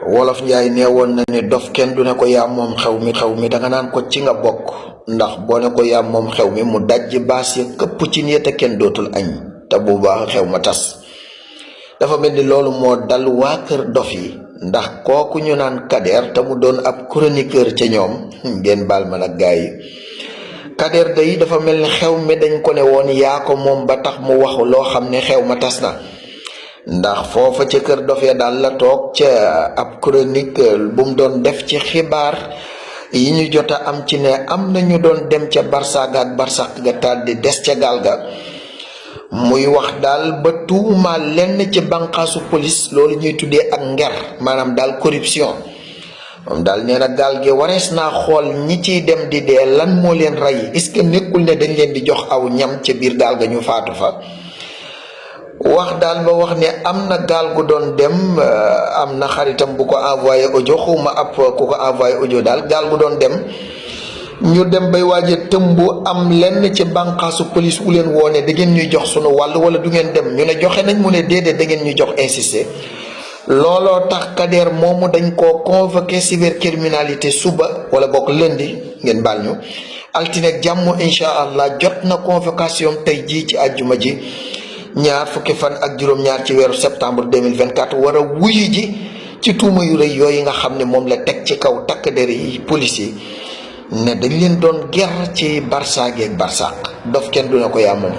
wolof njaay neewoon na ne dof kenn du ne ko yaa moom xew mi danga naan ko ci nga bokk, ndax boo ne ko yaa moom xew mi mu dajji baas ya këpp ci nii te kenn dootul añ te bu baax xew ma tas. dafa mel ni loolu moo dal waa kër dof yi, ndax kooku ñu naan Kader te mu doon ab chroniqueur ca ñoom ngeen baal ma nag gaa yi. Kader day dafa mel ni xew mi dañ ko ne woon yaa ko moom ba tax mu wax loo xam ne xew ma tas na, ndax foofa ca kër dof ya daal la toog ca ab chronique bu mu doon def ci xibaar yi ñu jot a am ci ne am na ñu doon dem ca Barsaga ak Barsaq ga taal di des ca gaal ga. muy wax daal ba tuuma lenn ci bànqaasu police loolu ñuy tuddee ak nger, maanaam daal corruption. moom daal nee na gaal gi warees naa xool ñi ciy dem di dee lan moo leen rey, est-ce que nekkul ne dañ leen di jox aw ñam ca biir gaal ga ñu faatu fa. wax daal ba wax ne am na gaal gu doon dem, am na xaritam bu ko envoyé audio, xawma ab ku ko envoyé audio daal, gaal gu doon dem ñu dem bay waaje tëmbu am lenn ci bànqaasu police wu leen woone da ngeen ñuy jox sunu wàll wala du ngeen dem, ñu ne joxe nañ, mu ne déedéet da ngeen ñu jox insister. looloo tax Kader moomu dañ koo convoqué cybercriminalité suba wala bokk lundi, ngeen baal ñu altine ak jàmm incha allah jot na convocation tey jii ci àjjuma ji ñaar fukki fan ak juróom-ñaar ci weeru septembre 2024 war a wuyu ji ci tuuma yu rëy yooyu nga xam ne moom la teg ci kaw takk der yi police yi ne dañ leen doon ger ci Barsaag ak Barsaq. dof kenn du ne ko yaa moom.